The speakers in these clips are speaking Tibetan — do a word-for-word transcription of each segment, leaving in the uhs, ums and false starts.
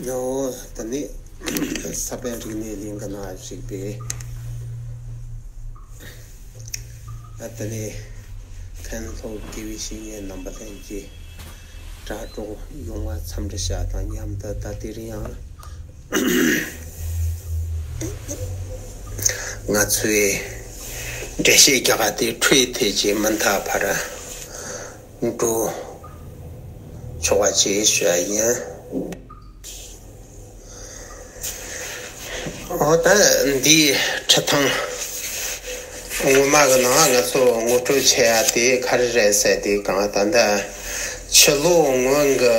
ཨོ་ད་ནི་ས་པཎ་རིག་གནས་གླིང་གི་ནང་བཞུགས་པའི་ཨ་ད་ནི་མཁན་སློབ་དགེ་བའི་བཤེས་གཉེན་རྣམ་པ་ལྷན་རྒྱས་དྲ་གྲོགས་ཡོངས་ལ་འཚམས་འདྲི་བྱ་དང་མཉམ་དུ། ད་དེ་རིང་ཡང་ང་ཚོའི་འགྲེལ་བཤད་རྒྱག་ག་དེ་འཕྲོས་ཐད་ཀྱི་མུ་མཐའ་བར་འགྲོ་ཆོག་པ་བཅས་ཞུ་ཡ་ཡིན། འོ་ད་འདིའི་འཁྲིད་ཐེངས་སྔོན་མ་གི་ནང་ང་ཚོ་ངོ་སྤྲོད་བྱེད་ཡ་དེ་ག་རེ་རེད་ཟེར་དུས་གང་ད་ལྟ་ཕྱི་ལོ་སྔོན་གྱི་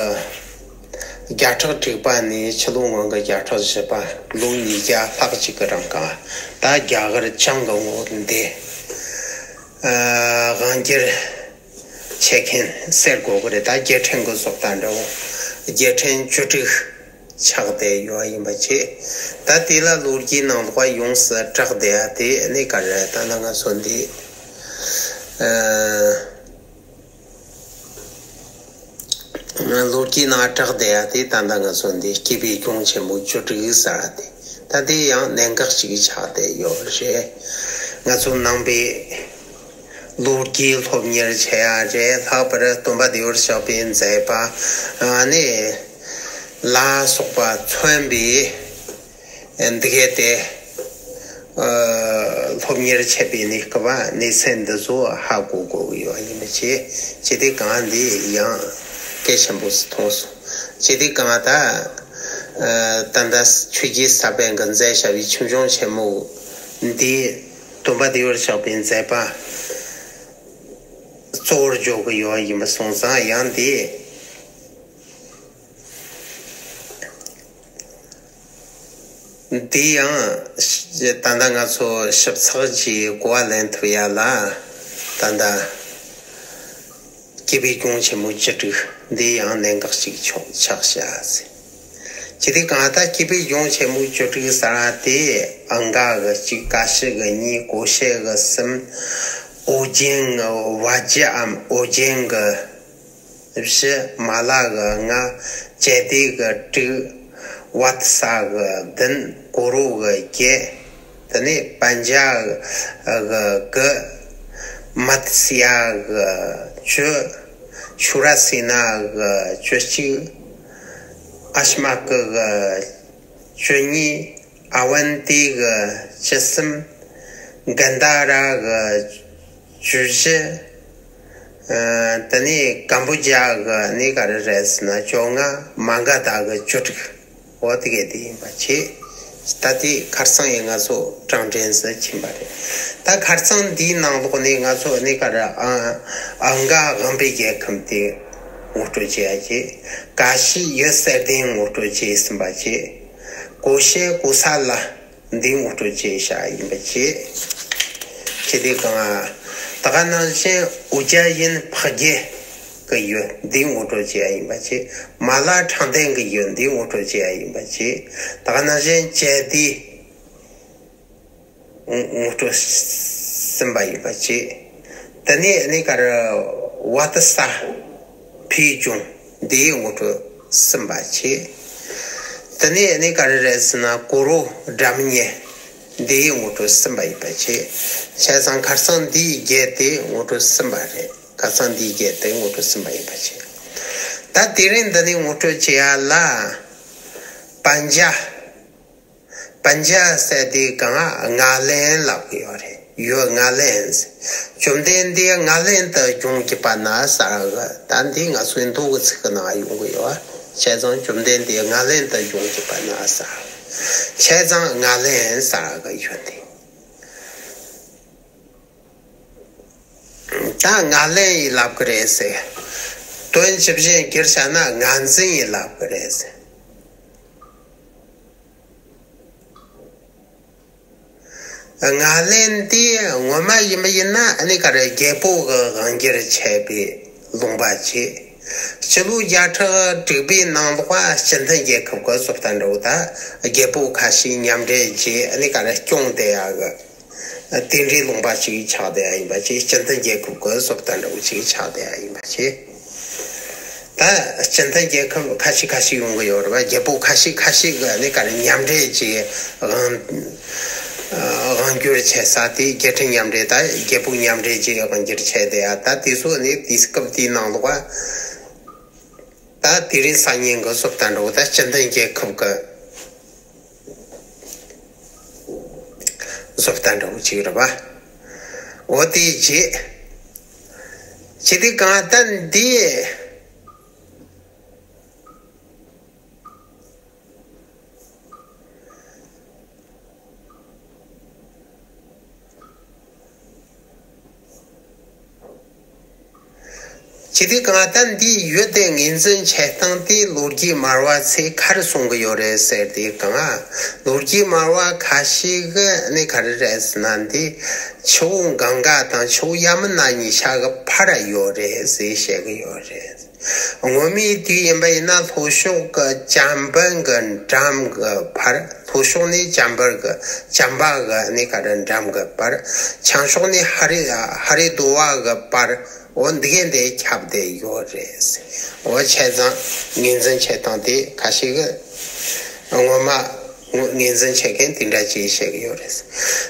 བརྒྱ་ཕྲག་དྲུག་པ་ནས་ཕྱི་ལོ་སྔོན་གྱི་བརྒྱ་ཕྲག་བཞི་པ་ལོ་ཉིས་བརྒྱ་ལྷག་ཅིག་གི་རིང་གང་ད་རྒྱ་གར་བྱང་གི་ངོ་བོ་འདི་དབང་སྒྱུར་བྱེད་མཁན་ཟེར་དགོས་ཀྱི་རེད། ད་རྒྱལ་ཕྲན་གྱི་བཟོ་ལྟ་འདྲ་བོ་རྒྱལ་ཕྲན་བཅུ་དྲུག་ཆགས་བསྡད་ཡོད་ཡིན་པ་བྱས། ད་དེ་ལ་ལོ་རྒྱུས་ནང་ལོགས་ཡོངས་སུ་གྲགས་བསྡད་ཡ་དེ་ནི་ག་རེ་ད་ལྟ་ང་ཚོ་འདི་ལོ་རྒྱུས་ནང་གྲགས་བསྡད་ཡ་དེ་ད་ལྟ་ང་ཚོ་འདི་སྐྱེས་པའི་གྱོང་ཆེན་པོ་བཅུ་དྲུག་ཟེར་བ་དེ་ད་དེ་ཡང་གནད་འགག་ཅིག་ཆགས་བསྡད་ཡོད་རེད། ང་ཚོ་ནང་པའི་ལོ་རྒྱུས་སློབ་གཉེར་བྱེད་ཡ་རེད། ལྷག་པར་སྟོན་པ་བདེ་བར་གཤེགས་པའི་མཛད་པ་ནི་ལ་སོགས་པ་མཚོན་པའི་འདི་གས་དེ་སློབ་གཉེར་བྱེད་པའི་གནས་སྐབས་གནས་ཚུལ་འདི་ཚོ་ཧ་གོ་དགོས་ཀྱི་ཡོད་ཡིན་པ་བྱས། ཇི་སྟེ་གང་འདི་ཡང་གལ་ཆེན་པོ་མཐོང་སོང་། ཇི་སྟེ་གང་ད་ད་ལྟ་ཆོས་རྗེ་ས་པཎ་གྱིས་མཛད་བྱ་བའི་ཆོས་འབྱུང་ཆེན་མོ་འདི་སྟོན་པ་བདེ་བར་གཤེགས་པའི་མཛད་པ་གཙོ་བོར་འཇོག་གི་ཡོད་ཡིན་པ་སོང་ཙང་ཡང་འདི། འདི་ཡང་ད་ལྟ་ང་ཚོ་ཞིབ་ཚགས་ཀྱིས་གོ་བ་ལེན་ཐུབ་ཡ་ལ་ད་ལྟ་སྐྱེས་པའི་གྱོང་ཆེན་མོ་བཅུ་དྲུག་འདི་ཡང་གནད་འགག་ཅིག་ཆགས་བཞག་ཟེར། ཇི་སྟེ་གང་ལྟར་སྐྱེས་པའི་གྱོང་ཆེན་མོ་བཅུ་དྲུག་ཟེར་བ་དེ་ཨང་ག་གི་གཅིག་ཀ་ཤི་གི་གཉིས། ཀོ་ཤའི་གི་གསུམ། ཨོ་རྒྱན་གི་བ་ཇི་འམ་ཨོ་རྒྱན་གི་བཞི། མ་ལ་གི་ལྔ། ཅ་ཏི་གི་དྲུག། བ་ཏ་ས་གི་བདུན། གུ་རུ་གི་བརྒྱད། དེ་ནས་པཉྩ་གི་དགུ། མ་ཏ་ཙི་ཡ་གི་བཅུ། ཤུ་ར་སེ་ན་གི་བཅུ་གཅིག། ཨ་ཤ་མ་ཀི་གི་བཅུ་གཉིས། ཨ་ཝན་ཏི་གི་བཅུ་གསུམ། གན་དྷ་ར་གི་བཅུ་བཞི། ཨ་དེ་ནས་ཀམ་བུ་ཇ་གི་ནི་ག་རེ་རེད་ཟེར་ན་བཅོ་ལྔ། མ་ག་དྷ་གི་བཅུ་དྲུག། འོ་དེ་གས་དེ་ཡིན་པ་བྱས། ད་དེ་ཁར་སང་ཡིན་ང་ཚོ་གྲངས་འདྲེན་ཟེར་ཕྱིན་པ་རེད། ད་ཁར་སང་འདིའི་ནང་ལོགས་ནས་ང་ཚོ་ནི་ག་རེ་ཨ་ཨང་ག་དབང་པོའི་རྒྱལ་ཁམས་དེ་ངོ་སྤྲོད་བྱེད་ཡ་བྱས། ཀ་ཤི་ཡུལ་གསེར་ལྡན་ངོ་སྤྲོད་བྱས་ཟིན་པ་བྱས། ཀོ་ཤའི་ཀོ་ས་ལ། འདི་ངོ་སྤྲོད་བྱས་བཞག་ཡིན་པ་བྱས། ཇི་སྟེ་གང་། ད་ག་ནང་བཞིན་ཨུ་ཅ་ཡིན་འཕགས་རྒྱལ་གྱི་ཡུལ་འདི་ངོ་སྤྲོད་བྱས་ཡ་ཡིན་པ་བྱས། མ་ལ་དྲང་ལྡན་གྱི་ཡུལ་འདི་ངོ་སྤྲོད་བྱས་ཡ་ཡིན་པ་བྱས། ད་ག་ནང་བཞིན་ཅ་ཏི་ངོ་སྤྲོད་ཟིན་པ་ཡིན་པ་བྱས། དེ་ནས་ནི་ག་རེ་བ་ཏ་ས་ཕུའི་ལྗོངས་འདི་ཡི་ངོ་སྤྲོད་ཟིན་པ་བྱས། དེ་ནས་ནི་ག་རེ་རེད་ཟེར་ན་གུ་རུ་སྒྲ་སྙན་འདི་ཡི་ངོ་སྤྲོད་ཟིན་པ་ཡིན་པ་བྱས། བྱས་ཙང་ཁར་སང་འདི་ཡི་བརྒྱད་དེ་ངོ་སྤྲོད་ཟིན་པ་རེད། ཁར་སང་འདི་ཡི་བརྒྱད་དེ་ངོ་སྤྲོད་ཟིན་པ་ཡིན་པ་བྱས། ད་དེ་རིང་འདི་ནས་ངོ་སྤྲོད་བྱེད་ཡ་ལ་པཉྩ། པཉྩ་ཟེར་དེ་གང་ལྔ་ལྡན་ལབ་ཀྱི་ཡོད་རེད། ཡུལ་ལྔ་ལྡན་ཟེར། བཅོམ་ལྡན་འདས་ལྔ་ལྡན་དུ་ལྗོངས་ཀྱི་བར་ན་ཟེར་གི། ད་འདི་ང་ཚོའི་མདོ་གི་ཚིག་གི་ནང་ཡོང་གི་ཡོད། བྱས་ཙང་བཅོམ་ལྡན་འདས་ལྔ་ལྡན་དུ་ལྗོངས་ཀྱི་བར་ན་ཟེར། བྱས་ཙང་ལྔ་ལྡན་ཟེར་གི་ཡོད་དེ། ད་ལྔ་ལྡན་ཡིན་ལབ་ཀྱི་རེད་ཟེར། དོན་ཇི་བཞིན་བསྒྱུར་བྱས་ན་ལྔ་འཛིན་ཡིན་ལབ་ཀྱི་རེད་ཟེར། ལྔ་ལྡན་དེ་ངོ་མ་ཡིན་པ་ཡིན་ན་ཨ་ནི་ག་རེ་རྒྱལ་པོ་གི་དབང་སྒྱུར་བྱས་པའི་ལུང་པ་བྱས། སྤྱི་ལོ་བརྒྱ་ཕྲག་དྲུག་པའི་ནང་ལོགས་སྤྱི་མཐུན་རྒྱལ་ཁབ་ཀྱི་བཟོ་ལྟ་འདྲ་བོ་དང་རྒྱལ་པོ་ཁ་ཤས་མཉམ་འབྲེལ་བྱས་ཨ་ནི་ག་རེ་སྐྱོང་བསྡད་ཡག་གི་དེ་འདྲའི་ལུང་པ་ཞིག་ཆགས་བསྡད་ཡག་ཡིན་པ་བྱས། སྤྱི་མཐུན་རྒྱལ་ཁབ་ཀྱི་བཟོ་ལྟ་འདྲ་བོ་ཞིག་ཆགས་བསྡད་ཡག་ཡིན་པ་བྱས། ད་སྤྱི་མཐུན་རྒྱལ་ཁབ་ཁ་ཤས་ཁ་ཤས་ཡོང་གི་ཡོད་རེད་བ། རྒྱལ་པོ་ཁ་ཤས་ཁ་ཤས་ཀྱི་ནི་ག་རེ་མཉམ་འབྲེལ་གྱི་དབང་དབང་སྒྱུར་བྱེད་ས་དེ། རྒྱལ་ཁྲིམས་མཉམ་འབྲེལ་དང་རྒྱལ་པོ་མཉམ་འབྲེལ་གྱི་དབང་སྒྱུར་བྱས་ཏེ། ཡ་ད་དེ་ཚོ་ནི་དུས་སྐབས་དེའི་ནང་ལོགས་ད་དེ་རིང་སང་ཉིན་གྱི་བཟོ་ལྟ་འདྲ་བོ། ད་སྤྱི་མཐུན་རྒྱལ་ཁབ་ཀྱི་བཟོ་ལྟ་འདྲ་བོ་ཅིག་རེད་བ། འོ་དེའི་རྗེས་ཇི་སྟེ་གང་ལྟར་འདི། ཇི་སྟེ་གང་ལྟར་འདིའི་ཡུལ་དེ་ངོས་འཛིན་བྱེད་སྟངས་དེ་ལོ་རྒྱུས་སྨྲ་བ་ཚོས་ག་རེ་གསུང་གི་ཡོད་རེད་ཟེར་ཏེ་གང་། ལོ་རྒྱུས་སྨྲ་བ་ཁ་ཤས་ཀྱིས་ནི་ག་རེ་རེད་ཟེར་ན། འདི་ཆུ་བོ་གངྒཱ་དང་ཆུ་བོ་ཡ་མུ་ན་གཉིས་ཆ་གི་བར་ཡོད་རེད་ཟེར་བཤད་གི་ཡོད་རེད། སྔོན་མའི་དུས་ཡིན་པ་ཡིན་ན་ལྷོ་ཕྱོགས་ཀྱི་ཅམ་པན་གྱི་འགྲམ་གྱི་བར། ལྷོ་ཕྱོགས་ནས་ཅམ་པར་གྱི་ཅམ་པ་གི་ནི་ག་རེ་འགྲམ་གྱི་བར། བྱང་ཕྱོགས་ནས་ཧ་རི་ཧ་རི་དུ་བ་གི་བར། འོ་འདི་གས་འདི་ཁྱབ་བསྡད་ཡོད་རེད། འོ་བྱས་ཙང་ངོས་འཛིན་བྱེད་སྟངས་དེ་ཁ་ཤས་ཀྱིས་སྔོན་མ་ངོས་འཛིན་བྱེད་མཁན་དེ་འདྲ་ཅིག་བཤད་གི་ཡོད་རེད།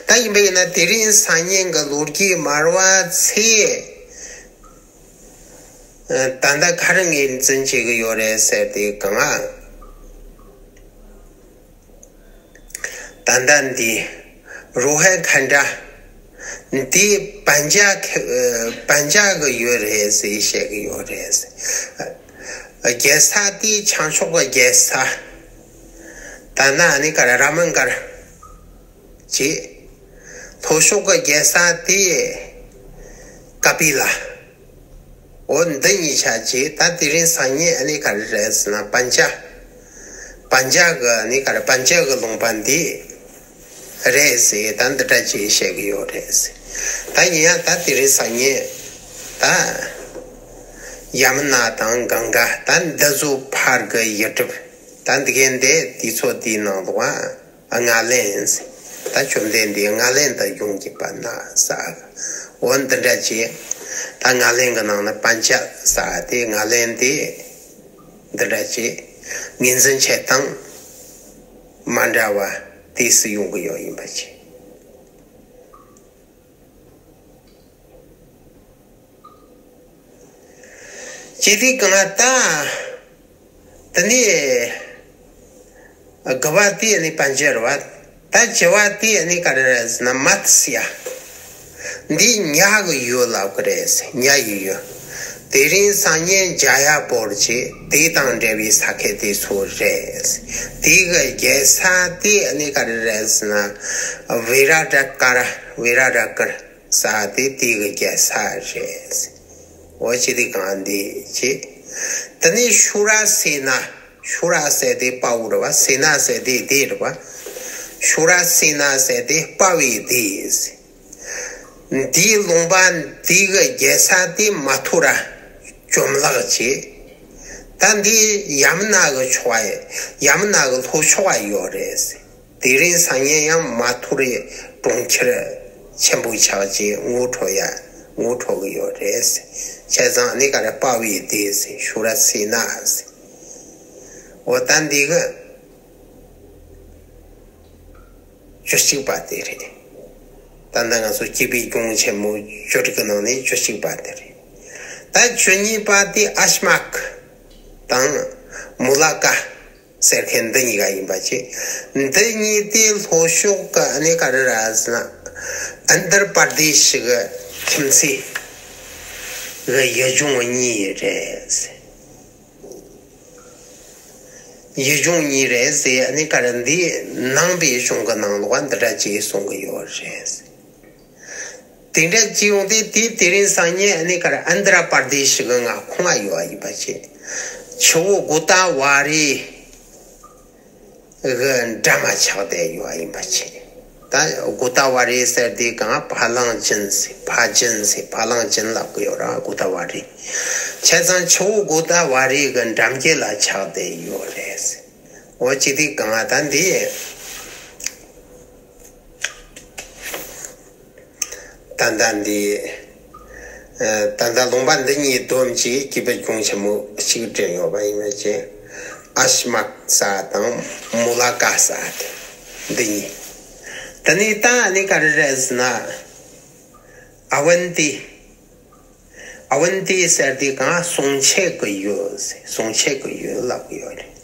ད་ཡིན་པ་ཡིན་ན་དེ་རིང་སང་ཉིན་གྱི་ལོ་རྒྱུས་སྨྲ་བ་ཚོས་ད་ལྟ་ག་རེ་ངོས་འཛིན་བྱེད་གི་ཡོད་རེད་ཟེར་ཏེ་གང་། ད་ལྟ་འདི་རུ་ཧན་ཁན་ཏྲ་འདི་པན་ཇ་ཁ་པན་ཇ་གི་ཡུལ་རེད་ཟེར་བཤད་གི་ཡོད་རེད། རྒྱལ་ས་དེ་བྱང་ཕྱོགས་ཀྱི་རྒྱལ་ས། ད་ནི་ནི་ག་ར་ར་མན་གར་ཅེས། ལྷོ་ཕྱོགས་ཀྱི་རྒྱལ་ས་དེ་ཀ་པི་ལ། འོ་འདི་གཉིས་ཆ་གཅིག། ད་དེ་རིང་སང་ཉིན་ཨ་ནི་ག་རེ་རེད་ཟེར་ན། པན་ཇ། པན་ཇ་གི་ཨ་ནི་ག་རེ། པན་ཇ་གི་ལུང་པ་འདི་རེད་ཟེར། ད་འདི་འདྲ་ཅིག་བཤད་གི་ཡོད་རེད་ཟེར། ད་ཡིན་ཡང་ད་དེ་རིང་སང་ཉིན་ད་ཡ་མུ་ན་དང་གངྒཱ་ད་འདི་ཚོ་བར་གི་ཡུལ་གྲུ། ད་འདི་གའི་འདི་དུས་ཚོད་དེའི་ནང་དུ་ཨ། ལྔ་ལན། ད་བཅོམ་ལྡན་འདས་ལྔ་ལན་དུ་ཡོང་གི་པ་ན་ས། འོ་འདི་འདྲ་ཅིག། ད་ལྔ་ལན་གི་ནང་ན་པན་ཇ་ས་དེ་ལྔ་ལན་དེ་འདི་འདྲ་ཅིག། ངོས་འཛིན་བྱེད་སྟངས་མ་འདྲ་བ་དུས་སུ་ཡོང་གི་ཡོད་ཡིན་པ་ཅིག། ཇི་སྟེ་གང་ལྟར། དེ་ནས་དགུ་པ་དེ་ནི་པན་ཇ་རེད་བ། ད་བཅུ་པ་དེ་ནི་ག་རེ་རེད་ཟེར་ན་མ་ཏི་སི་ཡ། འདི་ཉ་གི་ཡུལ་ལབ་གི་རེད་ཟེར། ཉ་ཡི་ཡུལ། དེ་རིང་སང་ཉིན་ཇ་ཡ་པོར་ཅེས་དེ་དང་འབྲེལ་བའི་ས་ཁུལ་དེ་ཚོ་རེད། དེ་གི་རྒྱལ་ས་དེ་ནི་ག་རེ་རེད་ཟེར་ན་བི་ར་ཏ་ཀར། བི་ར་ཏ་ཀར། ས་དེ་དེ་གི་རྒྱལ་ས་རེད། འོ་ཅི་དེ་གང་འདི་ཅི། དེ་ནས་ཤུ་ར་སེ་ན། ཤུ་ར་ཟེར་དེ་དཔའ་བོ་རེད་བ། སེ་ན་ཟེར་དེ་སྡེ་རེད་བ། ཤུ་ར་སེ་ན་ཟེར་དེ་དཔའ་བོའི་སྡེ། འདིའི་ལུང་པ་འདི་གི་རྒྱལ་ས་དེ་མ་ཐུ་ར་བཅོམ་ལག་ཅེས། ད་འདི་ཡ་མུ་ན་གི་ཕྱོགས་ཡ་མུ་ན་གི་ལྷོ་ཕྱོགས་ཡོད་རེད། དེ་རིང་སང་ཉིན་ཡང་མ་ཐུ་རའི་གྲོང་ཁྱེར་ཆེན་པོ་ཆགས་ཀྱི་ངོ་འཕྲོད་ཡ་ངོ་འཕྲོད་གི་ཡོད་རེད། བྱས་ཙང་ནི་ག་རེ་དཔའ་བོའི་སྡེ་ཟེར། ཤུ་ར་སེ་ན་ཟེར། འོ་ད་འདི་གི་བཅུ་གཅིག་པ་དེ་རེད། ད་ལྟ་ང་ཚོ་སྐྱེས་པའི་སྐྱོན་ཆེན་མོ་བཅུ་དྲུག་གི་ནང་ནས་བཅུ་གཅིག་པ་དེ་རེད། ད་བཅུ་གཉིས་པ་དེ་ཨཤ་མ་ཀ་དང་མུ་ལ་ཀ་ཟེར་མཁན་འདི་གཉིས་ཀ་ཡིན་པ་བྱས། འདི་གཉིས་དེ་ལྷོ་ཕྱོགས་ཀྱི་ཨ་ནི་ག་རེ་རེད་ཟེར་ན་ཨན་དར་པར་དེ་ཤི་གི་ཁྱིམ་མཚེས་གི་ཡུལ་ལྗོངས་གཉིས་རེད། ཡུལ་ལྗོངས་གཉིས་རེད་ཟེར། ཨ་ནི་ག་རེ་འདི་ནང་པའི་གཞུང་གི་ནང་ལོགས་འདི་འདྲ་ཅིག་གསུང་གི་ཡོད་རེད། དེ་འདྲ་ཅིག་ཡོང་དུས་དེ་དེ་རིང་སང་ཉིན་ཨ་ནི་ག་རེ་ཨན་དར་པར་དེ་ཤི་གི་མངའ་ཁོངས་ཡོད་ཡིན་པ་བྱས། ཆུ་བོ་གོ་ད་ཝ་རི་གི་འགྲམ་མ་ཆགས་བསྡད་ཡོད་ཡིན་པ་བྱས། ད་གོ་ད་ཝ་རི་ཟེར་དེ་གང་ཕ་གླང་ཅན་ཟེར། ཕ་ཅན་ཟེར། ཕ་གླང་ཅན་ལབ་གི་ཡོད་ར། གོ་ད་ཝ་རི། བྱས་ཙང་ཆུ་བོ་གོ་ད་ཝ་རི་གི་འགྲམ་རྒྱུད་ལ་ཆགས་བསྡད་ཡོད་རེད། འོ་ཅི་དེ་གང་ད་འདི། ད་ལྟ་འདི། ད་ལྟ་ལུང་པ་འདི་གཉིས་བསྡོམས་ཀྱིས་སྐྱིད་པའི་ལྗོངས་ཆེན་མོ་གཅིག་བསྐྲུན་ཡོད་པ་ཡིན་པ་བྱས། ཨ་ཤི་མག་ས་དང་མུ་ལ་ཀ་ས་དེ་འདི་གཉིས། དེ་ནས་ད་ནི་ག་རེ་རེད་ཟེར་ན། ཨ་ཝན་ཏི། ཨ་ཝན་ཏི་ཟེར་དེ་གང་སྲུང་བྱེད་ཀྱི་ཡུལ་ཟེར། སྲུང་བྱེད་ཀྱི་ཡུལ་ལབ་ཀྱི་ཡོད་རེད།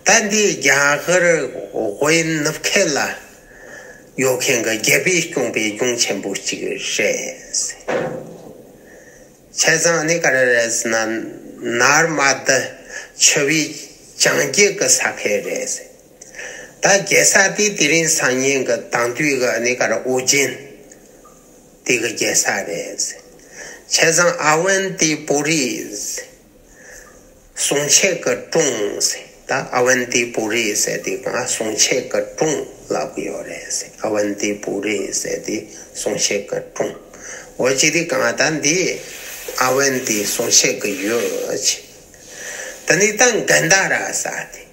ད་འདི་རྒྱ་གར་ཝེ་ནུབ་ཁུལ་ལ་ཡོད་མཁན་གྱི་རྒྱལ་པོས་སྐྱོང་པའི་ལྗོངས་ཆེན་པོ་གཅིག་རེད་ཟེར། བྱས་ཙང་ནི་ག་རེ་རེད་ཟེར་ན། ནར་མ་ད་ཆུ་བོའི་བྱང་རྒྱུད་ཀྱི་ས་ཁུལ་རེད་ཟེར། ད་རྒྱལ་ས་དེ་དེ་རིང་སང་ཉིན་གྱི་དེང་དུས་ཀྱི་ནི་ག་རེ་ཨོ་རྒྱན་དེ་གི་རྒྱལ་ས་རེད་ཟེར། བྱས་ཙང་ཨ་ཝན་ཏི་པུ་རི་ཟེར། སྲུང་བྱེད་ཀྱི་གྲོང་ཟེར། ད་ཨ་ཝན་ཏི་པུ་རི་ཟེར་དེ་གང་སྲུང་བྱེད་ཀྱི་གྲོང་ལབ་ཀྱི་ཡོད་རེད་ཟེར། ཨ་ཝན་ཏི་པུ་རི་ཟེར་དེ་སྲུང་བྱེད་ཀྱི་གྲོང་། འོ་ཅི་དེ་གང་ད་འདི་ཨ་ཝན་ཏི་སྲུང་བྱེད་ཀྱི་ཡུལ་ཅིག། ད་ནི་ད་གན་དྷ་ར་ས་དེ།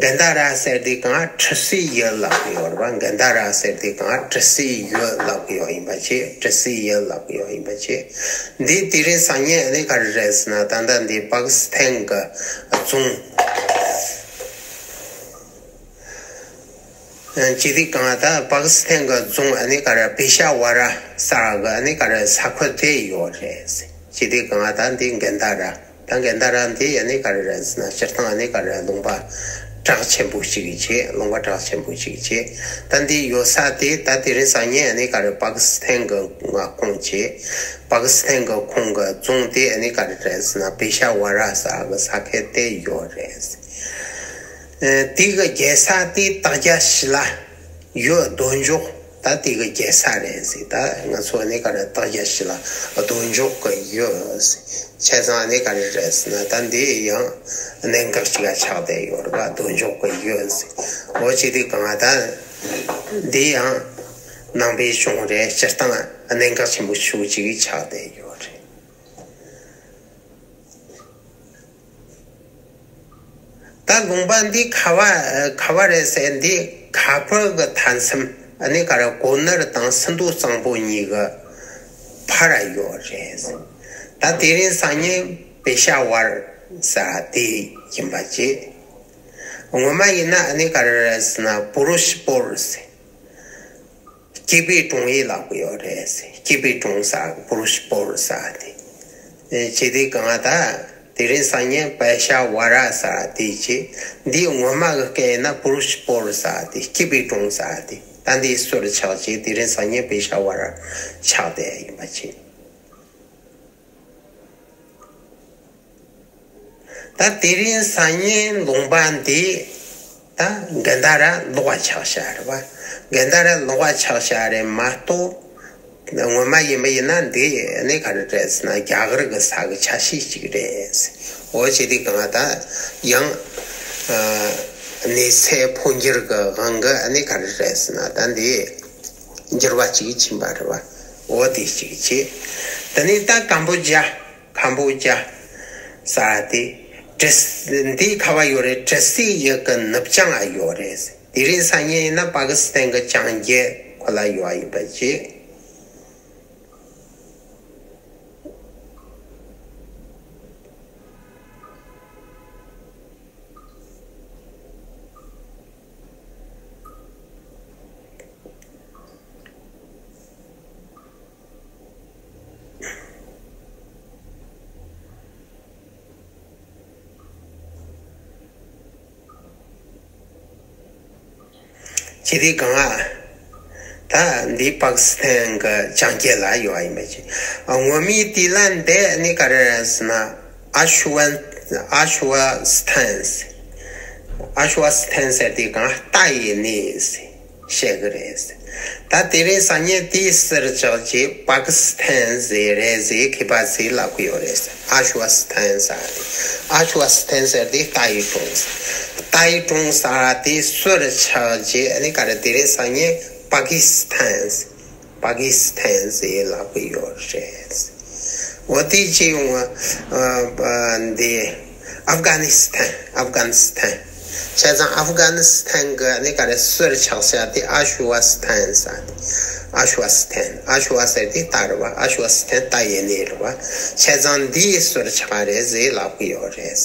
གན་དྷ་ར་ཟེར་དེ་གང་ཁྲུས་གསོལ་ཡུལ་ལབ་ཀྱི་ཡོད་རེད་པ། གན་དྷ་ར་ཟེར་དེ་གང་ཁྲུས་གསོལ་ཡུལ་ལབ་ཀྱི་ཡོད་ཡིན་པ་བྱས། ཁྲུས་གསོལ་ཡུལ་ལབ་ཀྱི་ཡོད་ཡིན་པ་བྱས། འདི་དེ་རིང་སང་ཉིན་ནི་ག་རེ་རེད་ཟེར་ན། ད་ལྟ་འདི་པ་ཀི་སི་ཐན་གྱི་རྫོང་། ཅི་དེ་གང་ད་པ་ཀི་སི་ཐན་གྱི་རྫོང་ཨ་ནི་ག་རེ་པེ་ཤ་ཝ་ར་ས་གི་ཨ་ནི་ག་རེ་ས་ཁུལ་དེ་ཡོད་རེད། ཅི་དེ་གང་ད་འདི་གན་དྷ་ར། ད་གན་དྷ་ར་འདི་ཨ་ནི་ག་རེ་རེད་ཟེར་ན། སྤྱིར་བཏང་ཨ་ནི་ག་རེ་ལུང་པ་གྲགས་ཆེན་པོ་ཞིག་བྱས། ལུང་པ་གྲགས་ཆེན་པོ་ཞིག་བྱས། ད་འདི་ཡོད་ས་དེ་ད་དེ་རིང་སང་ཉིན་ཨ་ནི་ག་རེ་པ་ཀི་སི་ཐན་གྱི་མངའ་ཁོངས་བྱས། པ་ཀི་སི་ཐན་གྱི་ཁོངས་ཀྱི་རྫོང་དེ་ཨ་ནི་ག་རེ་རེད་ཟེར་ན། པེ་ཤ་ཝ་ར་ས་གི་ས་ཁུལ་དེ་ཡོད་རེད། ཨ་དེ་གི་རྒྱལ་ས་དེ་སྟག་རྒྱ་ཤི་ལ། ཡོད། རྡོ་འཇོག་ད་དེ་གི་རྒྱལ་ས་རེད་ཟེར། ད་ང་ཚོ་ནི་ག་རེ་སྟག་རྒྱ་ཤི་ལ་རྡོ་འཇོག་གི་ཡུལ་ཟེར། བྱས་ཙང་ནི་ག་རེ་རེད་ཟེར་ན། ད་འདི་ཡང་གནད་འགག་ཅིག་ལ་ཆགས་བསྡད་ཡོད་རེད་པ། རྡོ་འཇོག་གི་ཡུལ་ཟེར། འོ་ཅི་དེ་གང་ད་འདི་ཡང་ནང་པའི་གཞུང་རེད། སྤྱིར་བཏང་གནད་འགག་ཆེན་པོ་ཤོས་ཅིག་ཆགས་བསྡད་ཡོད་རེད། ད་ལུང་པ་འདི་ག་བ་ག་བ་རེད་ཟེར། འདི་ཁ་ཁོལ་གྱི་མཐའ་མཚམས་ཨ་ནི་ག་རེ་གོ་ནོར་དང་སིན་དྷུ་གཙང་པོ་གཉིས་ཀྱི་བར་ཡོད་རེད། ད་དེ་རིང་སང་ཉིན་པེ་ཤ་ཝར་ས་དེ་ཡིན་པ་བྱས། སྔོན་མ་ཡིན་ན་ཨ་ནི་ག་རེ་རེད་ཟེར་ན། ཕུ་རུ་ཤི་པོར་ཟེར། སྐྱིད་པའི་གྲོང་ཡིན་ལབ་ཀྱི་ཡོད་རེད། སྐྱིད་པའི་གྲོང་ས་ཕུ་རུ་ཤི་པོར་ས་དེ། ཨེ་ཅི་དེ་གང་ད་དེ་རིང་སང་ཉིན་པེ་ཤ་ཝ་ར་ས་དེ་བྱས། འདི་སྔོན་མ་གི་སྐད་ཡིན་ན་ཕུ་རུ་ཤི་པོར་ས་དེ། སྐྱིད་པའི་གྲོང་ས་དེ། ད་འདི་སུར་ཆགས་བྱས་དེ་རིང་སང་ཉིན་པེ་ཤ་ཝ་ར་ཆགས་བསྡད་ཡིན་པ་བྱས། ད་དེ་རིང་སང་ཉིན་ལུང་པ་འདི་ད་གན་དྷ་ར་ལོགས་ཆགས་བཞག་རེད་པ། གན་དྷ་ར་ལོགས་ཆགས་བཞག་རེད་མ་གཏོགས། སྔོན་མ་ཡིན་པ་ཡིན་ན་འདི་ནི་ག་རེ་རེད་ཟེར་ན། རྒྱ་གར་གྱི་ས་གི་ཆ་ཤས་ཤིག་རེད། འོ་ཅི་དེ་གང་ད་ཡང་ཨ་གནས་ཚད་འཕོ་འགྱུར་གྱི་དབང་གིས་ནི་ག་རེ་རེད་ཟེར་ན། ད་འདི་འགྱུར་བ་ཅིག་ཕྱིན་པ་རེད་པ། འོ་དེ་ཅིག་བྱས། དེ་ནས་ད་ཀམ་བུ་ཇ། ཀམ་བུ་ཇ་ས་དེ། ཏི་སི་འདི་ག་བ་ཡོད་རེད། ཏི་སི་ཡུལ་གྱི་ནུབ་བྱང་ང་ཡོད་རེད། དེ་རིང་སང་ཉིན་ཡིན་ན་པ་ཀི་སི་ཐན་གྱི་བྱང་རྒྱུད་ཁོ་ལ་ཡོད་པ་ཡིན་པ་བྱས། ཅི་དེ་གང་ཨ། ད་འདི་པ་ཀི་སི་ཐན་གྱི་བྱང་རྒྱུད་ལ་ཡོད་པ་ཡིན་པ་བྱས། ཨ་ངོ་མའི་དེ་ལ་འདི་ནི་ག་རེ་རེད་ཟེར་ན། ཨ་ཤུ་ཝན་ཨ་ཤུ་ཝ་སི་ཐན་ཟེར། ཨ་ཤུ་ཝ་སི་ཐན་ཟེར་དེ་གང་རྟ་ཡི་གནས་ཟེར་བཤད་གི་རེད་ཟེར། ད་དེ་རིང་སང་ཉིན་དེའི་ཟུར་ཆགས་ཀྱི་པ་ཀི་སི་ཐན་ཟེར་རེད་ཟེར་མཁས་པ་ཚོས་ལབ་གི་ཡོད་རེད་ཟེར། ཨ་ཤུ་ཝ་སི་ཐན་ཟེར་དེ། ཨ་ཤུ་ཝ་སི་ཐན་ཟེར་དེ་རྟ་ཡི་གྲོང་ཟེར། རྟ་ཡི་གྲོང་ཟེར་དེའི་ཟུར་ཆགས་ཀྱི་ཨ་ནི་ག་རེ་དེ་རིང་སང་ཉིན་པ་ཀི་སི་ཐན་ཟེར། པ་ཀི་སི་ཐན་ཟེར་ལབ་གི་ཡོད་རེད། འོ་དེ་ཅི་ཡོང་བ། ཨ་འདི་ཨབ་གྷ་ནི་སི་ཐན། ཨབ་གྷ་ནི་སི་ཐན། བྱས་ཙང་ཨབ་གྷ་ནི་སི་ཐན་གི་ནི་ག་རེ་ཟུར་ཆགས་ས་དེ་ཨ་ཤུ་ཝ་སི་ཐན་ཟེར་དེ། ཨ་ཤུ་བ་སི་ཐན། ཨ་ཤུ་བ་ཟེར་དེ་རྟ་རེད་བ། ཨ་ཤུ་བ་སི་ཐན་རྟ་ཡིན་ནི་རེད་བ། བྱས་ཙང་འདིའི་ཟུར་ཆག་རེད་ཟེར་ལབ་གི་ཡོད་རེད།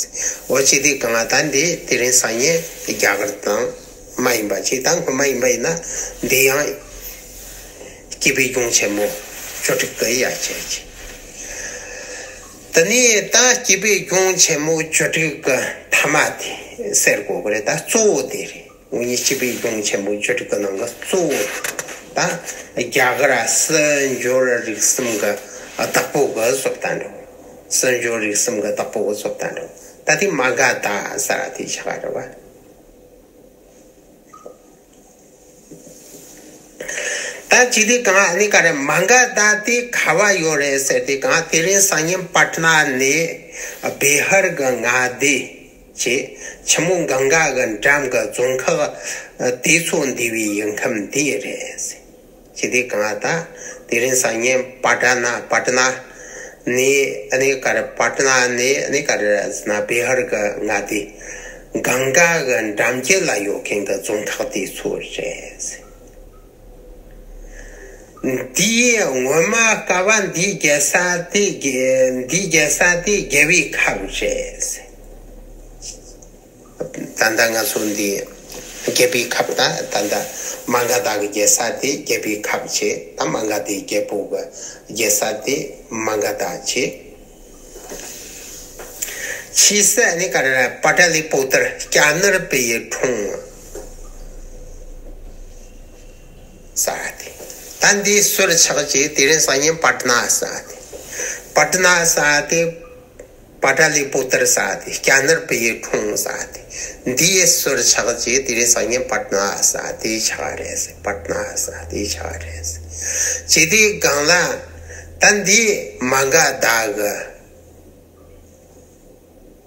འོ་ཅི་དེ་གང་ལ་ད་འདི་དེ་རིང་སང་ཉིན་རྒྱ་གར་དང་མ་ཡིན་པ་ཅིག་དང་སྔོན་མ་ཡིན་པ་ཡིན་ན་འདི་ཡང་སྐྱེས་པའི་གཞུང་ཆེན་མོ་བཅུ་དྲུག་གི་ཡ་ཆེ་ཅིག་དེ་ནས་ད་སྐྱེས་པའི་གཞུང་ཆེན་མོ་བཅུ་དྲུག་གི་ཐ་མ་དེ་ཟེར་དགོས་གི་རེད། ད་གཙོ་བོ་དེ་རེད། དངོས་གནས་སྐྱེས་པའི་གཞུང་ཆེན་པོ་བཅུ་དྲུག་གི་ནང་གི་གཙོ་བོ་དང་རྒྱ་གར་སྲིད་འབྱོར་རིག་གསུམ་གི་བདག་པོ་གི་བཟོ་ལྟ་འདྲ་བོ། སྲིད་འབྱོར་རིག་གསུམ་གི་བདག་པོ་གི་བཟོ་ལྟ་འདྲ་བོ། ད་དེ་མ་ག་དྷ་ཟེར་བ་དེ་ཆགས་རེད་བ། ད་ཅི་དེ་གང་ཨ་ནི་ག་རེ་མ་ག་དྷ་དེ་ག་བ་ཡོད་རེད་ཟེར་དེ་གང་དེ་རིང་སང་ཉིན་པ་ཊ་ན་ནས་བི་ཧར་གི་མངའ་སྡེ། ཅེས་ཆུ་མོ་གངྒཱ་གི་འགྲམ་གྱི་རྫོང་ཁག་དེ་ཚོ་འདུས་པའི་ཡུལ་ཁམས་འདི་རེད། ཅི་སྟེ་གང་ལྟར་དེ་རིང་སང་ཉིན་པ་ཊ་ན་པ་ཊ་ན་ནས་ཨ་ནི་ག་རེ་པ་ཊ་ན་ནས་ཨ་ནི་ག་རེ་ཟེར་ན་བི་ཧར་གྱི་མངའ་སྡེ་གངྒཱ་གི་འགྲམ་རྒྱུད་ལ་ཡོད་མཁན་གྱི་རྫོང་ཁག་དེ་ཚོ་རེད། འདིའི་སྔོན་མ་ཀ་བ་འདིའི་རྒྱལ་ས་དེ་རྒྱལ་འདིའི་རྒྱལ་ས་དེ་རྒྱལ་པོའི་ཁབ་རེད། ད་ལྟ་ང་ཚོ་འདི་རྒྱལ་པོའི་ཁབ་དང་ད་ལྟ་མ་ག་དྷ་གི་རྒྱལ་ས་དེ་རྒྱལ་པོའི་ཁབ་བྱས། ད་མ་ག་དྷའི་རྒྱལ་པོ་གི་རྒྱལ་ས་དེ་མ་ག་དྷ་བྱས། ཕྱིས་སུ་ནི་ག་རེ་ར་པ་ཏ་ལི་པུ་ཏར་སྐྱ་ནར་བུ་ཡི་འཁྲུངས། ས་དེ། ད་འདི་ཟུར་ཆག་ཅིག་དེ་རིང་སང་ཉིན་པ་ཊ་ན་ས་དེ། པ་ཊ་ན་ས་དེ། པ་ཏ་ལི་པུ་ཏར་ས་དེ། སྐྱ་ནར་བུ་ཡི་འཁྲུངས་ས་དེ། འདིའི་ཟུར་ཆག་ཅིག་དེ་རིང་སང་ཉིན་པ་ཊ་ན་ས་དེ་ཆག་རེད། པ་ཊ་ན་ས་དེ་ཆག་རེད། ཅི་དེ་གང་ལ། ད་འདི་མ་ག་དྷ་གི་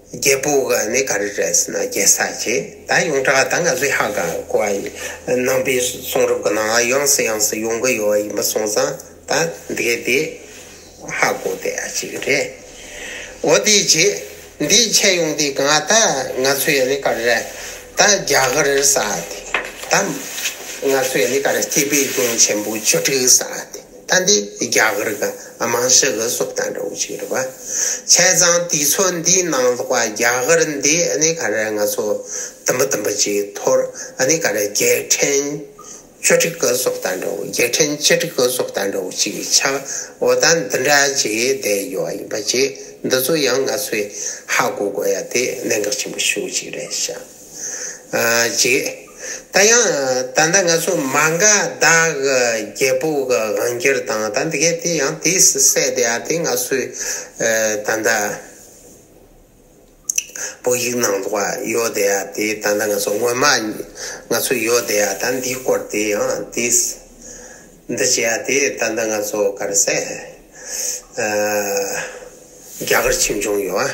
རྒྱལ་པོ་གི་ནི་ག་རེ་རེད་ཟེར་ན་རྒྱལ་ས་ཅིག་ད་ཡོངས་གྲགས་ད་ང་ཚོས་ཧ་གོ་བ་ཡིན། ནང་པའི་གསུང་རབ་ཀྱི་ནང་ལ་ཡོངས་སུ་ཡོངས་སུ་ཡོང་གི་ཡོད་པ་ཡིན་པ་སོང་ཙང་ད་འདི་ག་དེ་ཧ་གོ་བསྡད་ཡ་ཅིག་རེད། འོ་དེ་ཅིག་འདིའི་ཆེད་ཡོང་དེ་གང་ད་ང་ཚོ་ཡ་ནི་ག་རེ་རེད། ད་རྒྱ་གར་ས་དེ་ད་ང་ཚོ་ཡ་ནི་ག་རེ་སྐྱེས་པའི་གཞུང་ཆེན་པོ་བཅུ་དྲུག་ས་དེ། ད་འདི་རྒྱ་གར་གི་རྨང་གཞི་གི་བཟོ་ལྟ་འདྲ་བོ་ཅིག་རེད་བ། བྱས་ཙང་དུས་ཚོད་འདིའི་ནང་ལོགས་པ་རྒྱ་གར་འདི་ནི་ག་རེ་ང་ཚོ་དུམ་བུ་དུམ་བུ་ཅིག་འཐོར། ཨ་ནི་ག་རེ་རྒྱལ་ཕྲན་བཅུ་དྲུག་གི་བཟོ་ལྟ་འདྲ་བོ། རྒྱལ་ཕྲན་བཅུ་དྲུག་གི་བཟོ་ལྟ་འདྲ་བོ་ཅིག་ཆགས། འོ་ད་འདི་འདྲ་ཅིག་བསྡད་ཡོད་ཡིན་པ་ཅིག་འདི་ཚོ་ཡང་ང་ཚོས་ཧ་གོ་དགོས་ཡ་དེ་གནད་འགག་ཆེན་པོ་ཞེ་པོ་ཅིག་རེད་ཤག་ཨ་ཅིག་ད་ཡང་ད་ལྟ་ང་ཚོ་མ་ག་དྷ་གི་རྒྱལ་པོ་གི་དབང་སྒྱུར་དང་ད་འདི་གས་དེ་ཡང་དེས་གསལ་བསྡད་ཡ་དེ་ང་ཚོས་ཨ་ད་ལྟ་བོད་ཡིག་ནང་ལོགས་ཡོད་བསྡད་ཡ་དེ་ད་ལྟ་ང་ཚོ་སྔོན་མ་ང་ཚོ་ཡོད་བསྡད་ཡ་ད་འདིའི་སྐོར་དེ་ཡང་དེས་འདི་བྱས་ཡ་དེ་ད་ལྟ་ང་ཚོ་ག་རེ་ཟེར། ཨ། རྒྱ་གར་ཆོས་འབྱུང་ཡོད་ཨ།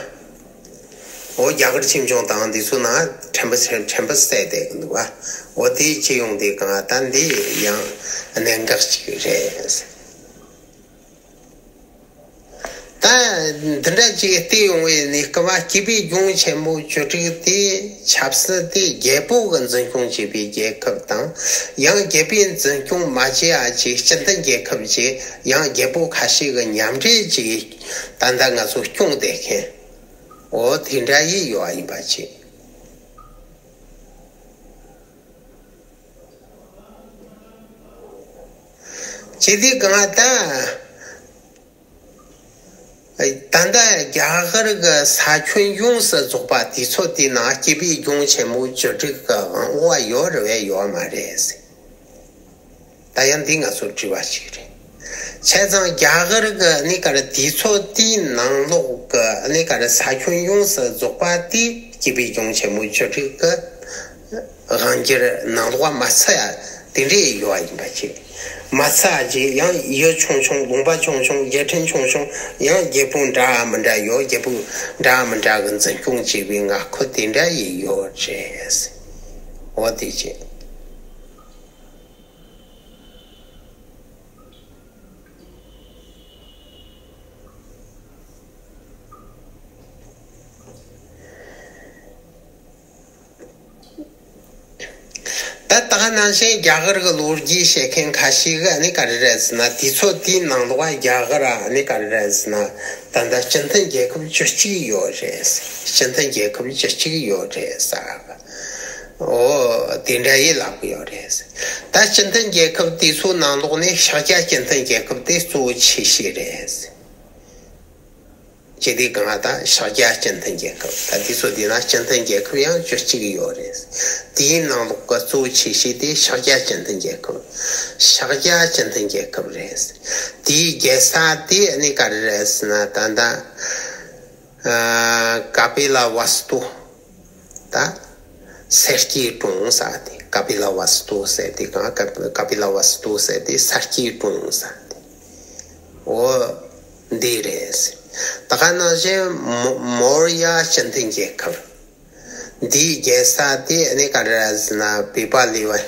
འོ་རྒྱ་གར་ཆོས་འབྱུང་དང་འདི་ཚོ་ནང་ཕྲན་བུ་ཕྲན་བུ་གསལ་བསྡད་ཀྱི་འདུག་ཨ། འོ་དེའི་ཆེད་ཡོང་དེ་གང་ད་འདི་ཡང་གནད་འགག་ཅིག་རེད། ད་འདི་འདྲ་ཅིག་བལྟས་ཡོང་བའི་ནི་སྐབས་སྐྱེས་པའི་གཞུང་ཆེན་པོ་བཅུ་དྲུག་དེ་ཆབ་སྲིད་དེ་རྒྱལ་པོ་གི་འཛིན་སྐྱོང་བྱེད་པའི་རྒྱལ་ཁབ་དང་། ཡང་རྒྱལ་པོས་འཛིན་སྐྱོང་མ་བྱེད་ཡ་ཅིག་སྤྱི་མཐུན་རྒྱལ་ཁབ་ཅིག་ཡང་རྒྱལ་པོ་ཁ་ཤས་ཀྱི་མཉམ་འབྲེལ་ཅིག་ད་ལྟ་ང་ཚོ་སྐྱོང་བསྡད་མཁན། འོ་དེ་འདྲ་ཡི་ཡོད་ཡིན་པ་ཅིག་ཅི་སྟེ་གང་ལྟར། ད་ལྟ་རྒྱ་གར་གྱི་ས་ཁྱོན་ཡོངས་སུ་རྫོགས་པ་དུས་ཚོད་དེའི་ནང་སྐྱེས་པའི་གཞུང་ཆེན་མོ་བཅུ་དྲུག་གི་དབང་པོ་ཡོད་རེད་པས་ཡོད་མ་རེད་ཟེར། ད་ཡང་འདི་ང་ཚོར་དྲི་བ་ཞིག་རེད། བྱས་ཙང་རྒྱ་གར་གྱི་ནི་ག་རེ་དུས་ཚོད་དེའི་ནང་ལོགས་ཀྱི་ནི་ག་རེ་ས་ཁྱོན་ཡོངས་སུ་རྫོགས་པ་དེ་སྐྱེས་པའི་གཞུང་ཆེན་མོ་བཅུ་དྲུག་གི་དབང་སྒྱུར་ནང་ལོགས་མ་ཚུད་ཡ་དེ་འདྲའི་ཡོད་པ་ཡིན་པ་ཅིག་མ་ཚད་ཅིག་ཡང་ཡུལ་ཆུང་ཆུང་ལུང་པ་ཆུང་ཆུང་རྒྱལ་ཕྲན་ཆུང་ཆུང་ཡང་རྒྱལ་པོ་འདྲ་མི་འདྲ་ཡོད། རྒྱལ་པོ་འདྲ་མི་འདྲ་གི་འཛིན་སྐྱོང་བྱེད་པའི་མངའ་ཁུལ་དེ་འདྲ་ཡི་ཡོད་རེད། འོ་དེ་ཅིག་ད་ད་ ད་ནང་བཞིན་རྒྱ་གར་གྱི་ལོ་རྒྱུས་བཤད་མཁན་ཁ་ཤས་ཀྱིས་ཨ་ནི་ག་རེ་རེད་ཟེར་ན། དུས་ཚོད་དེའི་ནང་ལོགས་རྒྱ་གར་ཨ་ནི་ག་རེ་རེད་ཟེར་ན། ད་ལྟ་སྤྱི་མཐུན་རྒྱལ་ཁབ་བཅུ་གཅིག་ཡོད་རེད། སྤྱི་མཐུན་རྒྱལ་ཁབ་བཅུ་གཅིག་ཡོད་རེད་ཟེར། འོ་དེ་འདྲ་ཡི་ལབ་གི་ཡོད་རེད། ད་སྤྱི་མཐུན་རྒྱལ་ཁབ་དེ་ཚོའི་ནང་ལོགས་ནས་ཤར་རྒྱ་སྤྱི་མཐུན་རྒྱལ་ཁབ་དེ་གཙོ་བོ་ཆེ་ཤོས་རེད། ཇི་སྟེ་གང་ལྟར་ཤར་རྒྱ་སྤྱི་མཐུན་རྒྱལ་ཁབ། ད་དེ་ཚོ་དེ་ན་སྤྱི་མཐུན་རྒྱལ་ཁབ་ཡང་བཅུ་གཅིག་ཡོད་རེད། དེའི་ནང་ལོགས་ཀྱི་གཙོ་བོ་ཆེ་ཤོས་དེ་ཤར་རྒྱ་སྤྱི་མཐུན་རྒྱལ་ཁབ། ཤར་རྒྱ་སྤྱི་མཐུན་རྒྱལ་ཁབ་རེད། དེའི་རྒྱལ་ས་དེ་ཨ་ནི་ག་རེ་རེད་ཟེར་ན། ད་ལྟ་ཨ་ཀ་པི་ལ་ཝ་སྟུ། ད་ས་སྐྱའི་གྲོང་ཟེར་དེ། ཀ་པི་ལ་ཝ་སྟུ་ཟེར་དེ་གང་། ཀ་པི་ལ་ཝ་སྟུ་ཟེར་དེ་ས་སྐྱའི་གྲོང་ཟེར་དེ། འོ་འདི་རེད། ད་ག་ནང་བཞིན་མོ་མོར་ཡ་སྤྱི་མཐུན་རྒྱལ་ཁབ། འདིའི་རྒྱལ་ས་དེ་ཨ་ནི་ག་རེ་རེད་ཟེར་ན། བི་པ་ལི་ཝན་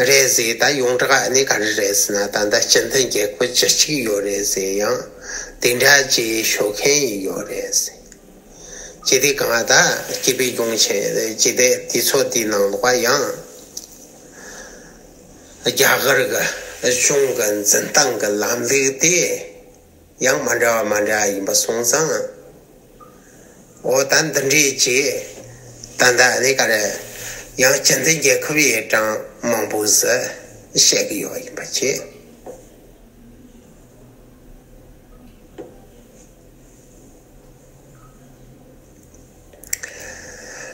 རེད་ཟེར། ད་ཡོངས་གྲགས་ཨ་ནི་ག་རེ་རེད་ཟེར་ན། ད་ལྟ་སྤྱི་མཐུན་རྒྱལ་ཁབ་བཅུ་གཅིག་ཡོད་རེད་ཟེར། ཡང་དེ་འདྲ་ཅིག་ཤོད་མཁན་ཡོད་རེད་ཟེར། ཇི་སྟེ་གང་ལྟར་སྐྱིད་པའི་གྱོང་ཆེན་ཇི་སྟེ་དུས་ཚོད་དེའི་ནང་ལོགས་ཡང་རྒྱ་གར་གྱི་གཞུང་གི་འཛིན་སྟངས་ཀྱི་ལམ་ལུགས་དེ་ཡང་མ་འདྲ་བ་མ་འདྲ་བ་ཡིན་པ་སོང་ཙང་། འོ་ད་འདི་འདྲའི་ཅིག་ད་ལྟ་ནི་ག་རེ་ཡང་སྤྱི་མཐུན་རྒྱལ་ཁབ་ཡི་གྲངས་མང་པོ་ཟིག་བཤད་གི་ཡོད་ཡིན་པ་ཅིག།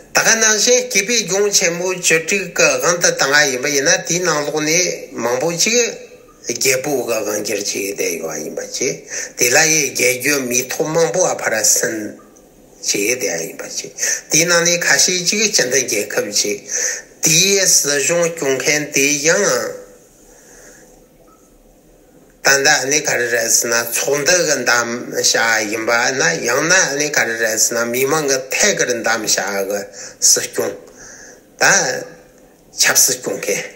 ད་ག་ནང་བཞིན་སྐྱིད་པའི་གྱོང་ཆེན་པོ་བཅུ་དྲུག་གི་དབང་དུ་བཏང་བ་ཡིན་པ་ཡིན་ན། དེའི་ནང་ལོགས་ནས་མང་པོ་ཅིག་རྒྱལ་པོ་གི་དབང་སྒྱུར་བྱས་བསྡད་ཡོད་ཡིན་པ་ཅིག། དེ་ལ་ཡི་རྒྱལ་རྒྱུད་མི་ཐོག་མང་པོ་ཨ་ཕར་ཟིན་བྱས་བསྡད་ཡིན་པ་ཅིག། དེའི་ནང་ནས་ཁ་ཤས་ཅིག་སྤྱི་མཐུན་རྒྱལ་ཁབ་ཅིག། དེའི་སྲིད་གཞུང་སྐྱོང་མཁན་དེ་ཡང་། ད་ལྟ་ནི་ག་རེ་རེད་ཟེར་ན། ཚོགས་འདུ་གི་འདེམས་བྱ་ཡིན་པ་ན། ཡང་ན་ནི་ག་རེ་རེད་ཟེར་ན། མི་མང་གི་ཐད་ཀར་འདེམས་བྱ་གི་སྲིད་སྐྱོང་། ད་ཆབ་སྲིད་སྐྱོང་མཁན་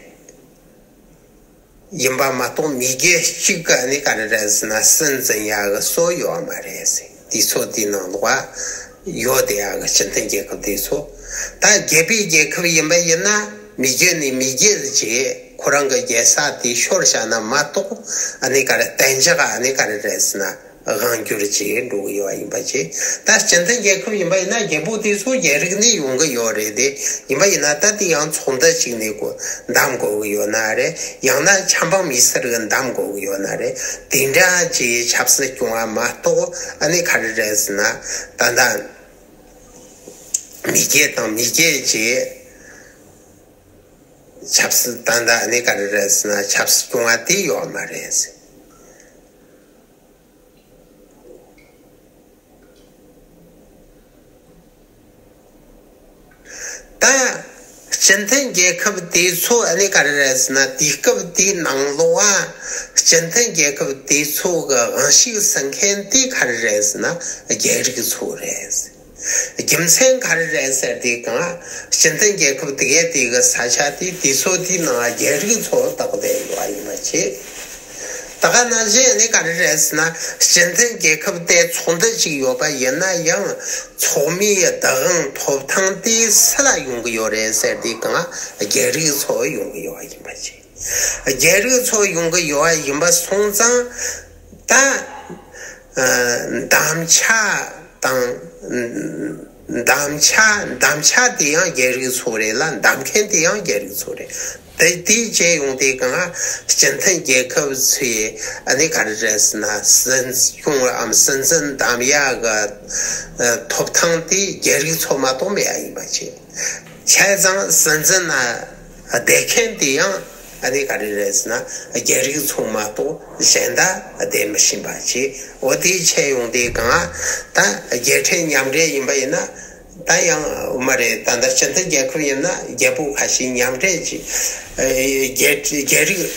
ཡིན་པ་མ་གཏོགས། མི་སྒེར་གཅིག་གི་ནི་ག་རེ་རེད་ཟེར་ན། སྲིད་འཛིན་ཡག་གི་སྲོལ་ཡོད་མ་རེད་ཟེར། དུས་ཚོད་དེའི་ནང་ལོགས་ཡོད་དེ་ཡག་གི་སྤྱི་མཐུན་རྒྱལ་ཁབ་དེ་ཚོ། ད་རྒྱལ་པོའི་རྒྱལ་ཁབ་ཡིན་པ་ཡིན་ན། མི་སྒེར་ནས་མི་སྒེར་གྱིས་ཁོ་རང་གི་རྒྱལ་ས་དེ་ཤོར་བཞག་ན་མ་གཏོགས། ཨ་ནི་ག་རེ་གཏན་འཇགས་ཨ་ནི་ག་རེ་རེད་ཟེར་ན། དབང་སྒྱུར་བྱས་འགྲོ་གི་ཡོད་པ་ཡིན་པ་བྱས། ད་སྤྱི་མཐུན་རྒྱལ་ཁབ་ཡིན་པ་ཡིན་ན། རྒྱལ་པོ་དེ་ཚོ་རྒྱལ་རིགས་ནས་ཡོང་གི་ཡོད་རེད་དེ། ཡིན་པ་ཡིན་ན་ད་དེ་ཡང་ཚོགས་འདུ་གཅིག་ནས་གོ་འདེམས་དགོས་གི་ཡོད་ན་རེད། ཡང་ན་ཆབ་འབངས་མི་སེར་གི་འདེམས་དགོས་གི་ཡོད་ན་རེད། དེ་འདྲ་ཅིག་ཆབ་སྲིད་སྐྱོང་བ་མ་གཏོགས། ཨ་ནི་ག་རེ་རེད་ཟེར་ན། ད་ལྟ་མི་སྒེར་དང་མི་སྒེར་གྱི་ཆབ་སྲིད། ད་ལྟ་ཨ་ནི་ག་རེ་རེད་ཟེར་ན། ཆབ་སྲིད་སྐྱོང་བ་དེ་ཡོད་མ་རེད་ཟེར། ད་སྤྱི་མཐུན་རྒྱལ་ཁབ་དེ་ཚོ་ཨ་ནི་ག་རེ་རེད་ཟེར་ན། དུས་སྐབས་དེའི་ནང་ལོགས་ཨ། སྤྱི་མཐུན་རྒྱལ་ཁབ་དེ་ཚོ་གི་དབང་ཤུགས་ཟིན་མཁན་དེ་ག་རེ་རེད་ཟེར་ན། རྒྱལ་རིགས་ཚོ་རེད། རྒྱུ་མཚན་ག་རེ་རེད་ཟེར་དུས་གང་། སྤྱི་མཐུན་རྒྱལ་ཁབ་དེ་གའི་དེ་གི་ས་ཆ་དེ་དུས་ཚོད་དེའི་ནང་རྒྱལ་རིགས་ཚོ་བདག་བསྡད་ཡོད་པ་ཡིན་པ་བྱས། ད་ག་ནང་བཞིན་ནི་ག་རེ་རེད་ཟེར་ན། སྤྱི་མཐུན་རྒྱལ་ཁབ་དེ་ཚོགས་འདུ་ཅིག་ཡོད་པ་ཡིན་ན་ཡང་། ཚོགས་མིའི་བདག་དབང་ཐོབ་ཐང་དེ་སུ་ལ་ཡོང་གི་ཡོད་རེད་ཟེར་དུས་གང་། རྒྱལ་རིགས་ཚོ་ཡོང་གི་ཡོད་པ་ཡིན་པ་བྱས། རྒྱལ་རིགས་ཚོ་ཡོང་གི་ཡོད་པ་ཡིན་པ་སོང་ཙང་། ད་ཨ་འདེམས་བྱ་དང་། འདེམས་བྱ། འདེམས་བྱ་དེ་ཡང་རྒྱལ་རིགས་ཚོ་རེད་ལ། འདེམས་མཁན་དེ་ཡང་རྒྱལ་རིགས་ཚོ་རེད། དེ་དེ་བྱས་ཡོང་དུས་གང་། སྤྱི་མཐུན་རྒྱལ་ཁབ་ཚོས་ཨ་ནི་ག་རེ་རེད་ཟེར་ན། སྲིད་སྐྱོང་བའམ་སྲིད་འཛིན་འདེམས་ཡག་གི་ཨ་ཐོབ་ཐང་དེ་རྒྱལ་རིགས་ཚོ་མ་གཏོགས་མེད་པ་ཡིན་པ་བྱས། བྱས་ཙང་སྲིད་འཛིན་ན་བསྡད་མཁན་དེ་ཡང་ཨ་ནི་ག་རེ་རེད་ཟེར་ན། རྒྱལ་རིགས་ཚོ་མ་གཏོགས་གཞན་དག་བསྡད་མི་ཤེས་པ་བྱས། འོ་དེ་བྱས་ཡོང་དུས་གང་། ད་རྒྱལ་ཕྲན་མཉམ་འབྲེལ་ཡིན་པ་ཡིན་ན། ད་ཡང་མ་རེད། ད་ལྟ་སྤྱི་མཐུན་རྒྱལ་ཁབ་ཡིན་ན་རྒྱལ་པོ་ཁ་ཤས་མཉམ་འབྲེལ་གྱིས། ཨ་རྒྱལ་རྒྱལ་རིགས་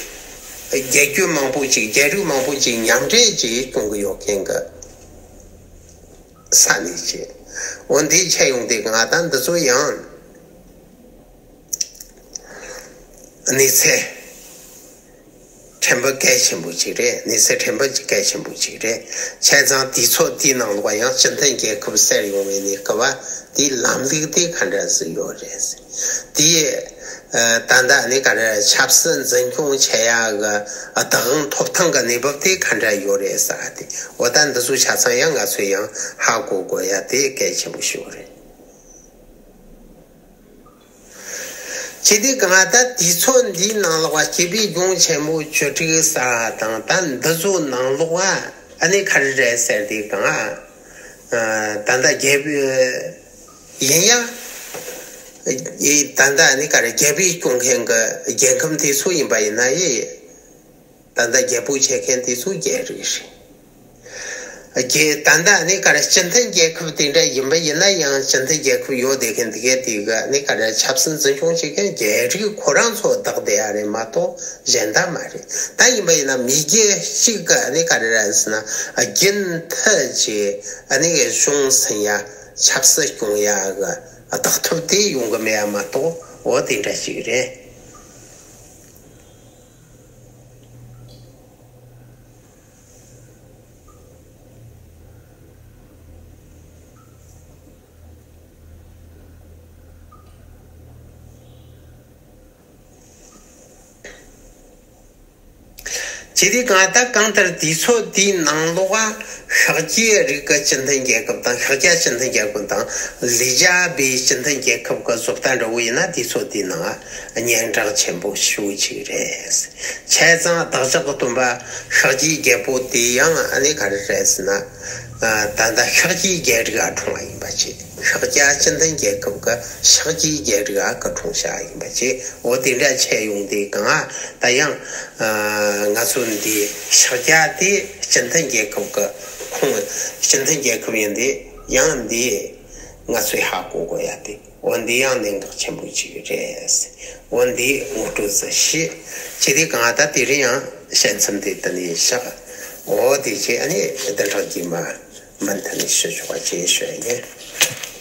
རྒྱལ་རྒྱུད་མང་པོ་ཅིག་རྒྱལ་རིགས་མང་པོ་ཅིག་མཉམ་འབྲེལ་གྱིས་སྐྱོང་གི་ཡོད་མཁན་གྱི་ས་ནས་བྱས། འོ་འདི་བྱས་ཡོང་དུས་གང་། ད་འདི་ཚོ་ཡང་གནས་ཚད། ཕྲན་བུ་གལ་ཆེན་པོ་ཅིག་རེད། གནས་ཚུལ་ཕྲན་བུ་གལ་ཆེན་པོ་ཅིག་རེད། བྱས་ཙང་དུས་ཚོད་དེའི་ནང་ལོགས་ཡང་སྤྱི་མཐུན་རྒྱལ་ཁབ་ཟེར་ཡོང་བའི་གནས་སྐབས་དེའི་ལམ་ལུགས་དེ་ག་འདྲ་ཟིག་ཡོད་རེད། དེའི་ད་ལྟ་ནི་ག་རེ་ཆབ་སྲིད་འཛིན་སྐྱོང་བྱེད་ཡ་གི་བདག་དབང་ཐོབ་ཐང་གི་གནས་བབ་དེ་ག་འདྲ་ཡོད་རེད་ཟེར་བ་དེ། འོ་ད་འདི་ཚོ་ཆ་ཚང་ཡང་ང་ཚོས་ཡང་ཧ་གོ་དགོས་ཡ་དེ་གལ་ཆེན་པོ་ཞིག་རེད། ཅི་སྟེ་གང་ལྟར་དུས་ཚོད་འདིའི་ནང་ལོགས་སྐྱེས་པའི་སྐྱོང་ཆེན་མོ་བཅུ་དྲུག་ཟེར་བ་དང་ད་འདི་ཚོ་ནང་ལོགས་ཨ་ནི་ག་རེ་རེད་ཟེར་དུས་གང་ད་ལྟ་རྒྱལ་པོ་ཡིན་ཡང་ད་ལྟ་ཨ་ནི་ག་རེ་རྒྱལ་པོས་སྐྱོང་མཁན་གྱི་རྒྱལ་ཁམས་དེ་ཚོ་ཡིན་པ་ཡིན་ན་ཡི། ད་ལྟ་རྒྱལ་པོ་བྱེད་མཁན་དེ་ཚོ་རྒྱལ་རིགས་རེད། རྒྱལ་ད་ལྟ་ནི་ག་རེ་སྤྱི་མཐུན་རྒྱལ་ཁབ་དེ་འདྲ་ཡིན་པ་ཡིན་ན་ཡང་སྤྱི་མཐུན་རྒྱལ་ཁབ་ཡོད་བསྡད་མཁན་དེ་གའི་དེ་ག་ནི་ག་རེ་ཆབ་སྲིད་འཛིན་སྐྱོང་བྱེད་མཁན་རྒྱལ་རིགས་ཁོ་རང་ཚོ་བདག་བསྡད་ཡ་རེད་མ་གཏོགས་གཞན་དག་མ་རེད། ད་ཡིན་པ་ཡིན་ན་མི་རྒྱལ་གཅིག་ག་ནི་ག་རེ་རེད་ཟེར་ན་རྒྱུན་མཐུད་ཀྱི་ནི་གཞུང་ཟིན་ཡ་ཆབ་སྲིད་སྐྱོང་ཡ་གི་བདག་ཐོབ་དེ་ཡོང་གི་མེད་ཡ་མ་གཏོགས་འོ་དེ་འདྲ་ཞིག་རེད། ཇི་སྟེ་གང་ལྟར་གང་ལྟར་དུས་ཚོད་དེའི་ནང་ལོགས་ཤཱཀྱའི་རིགས་ཀྱི་སྤྱི་མཐུན་རྒྱལ་ཁབ་དང་ཤཱཀྱ་སྤྱི་མཐུན་རྒྱལ་ཁབ་དང་ལི་ཇ་བའི་སྤྱི་མཐུན་རྒྱལ་ཁབ་ཀྱི་བཟོ་ལྟ་འདྲ་བོ་ཡིན་ན་དུས་ཚོད་དེའི་ནང་སྙན་གྲགས་ཆེན་པོ་ཞེ་པོ་ཅིག་རེད། བྱས་ཙང་བདག་ཅག་གི་སྟོན་པ་ཤཱཀྱའི་རྒྱལ་པོ་དེ་ཡང་ཨ་ནི་ག་རེ་རེད་ཟེར་ན། ད་ལྟ་ཤཱཀྱའི་རྒྱལ་རིགས་ཨ་འཁྲུངས་པ་ཡིན་པ་བྱས། ཤཱཀྱ་སྤྱི་མཐུན་རྒྱལ་ཁབ་ཀྱི་ཤཱཀྱའི་རྒྱལ་རིགས་ཨ་ཀི་འཁྲུངས་བཞག་ཡིན་པ་བྱས། འོ་དེ་འདྲ་བྱས་ཡོང་དུས་གང་ཨ་ད་ཡང་ང་ཚོ་འདི་ཤཱཀྱ་དེ་སྤྱི་མཐུན་རྒྱལ་ཁབ་ཀྱི་ཁོངས་སྤྱི་མཐུན་རྒྱལ་ཁབ་ཡིན་དུས་ཡང་འདི་ང་ཚོས་ཧ་གོ་དགོས་ཡ་དེ། འོ་འདི་ཡང་གནད་འགག་ཆེན་པོ་ཅིག་རེད། འོ་འདི་ངོ་སྤྲོད་ཟིག་ཞུས། ཇི་སྟེ་གང་ལྟར་དེ་རིང་ཡང་དཔྱད་མཚམས་དེ་དེ་ནས་བཞག་འོ་དེ་བྱས་ཨ་ནི་བདུན་ཕྲག་རྗེས་མ་མུ་མཐུད་ནས་ཞུ་ཆོག་པ་བྱས་ཞུ་ཡ་ཡིན།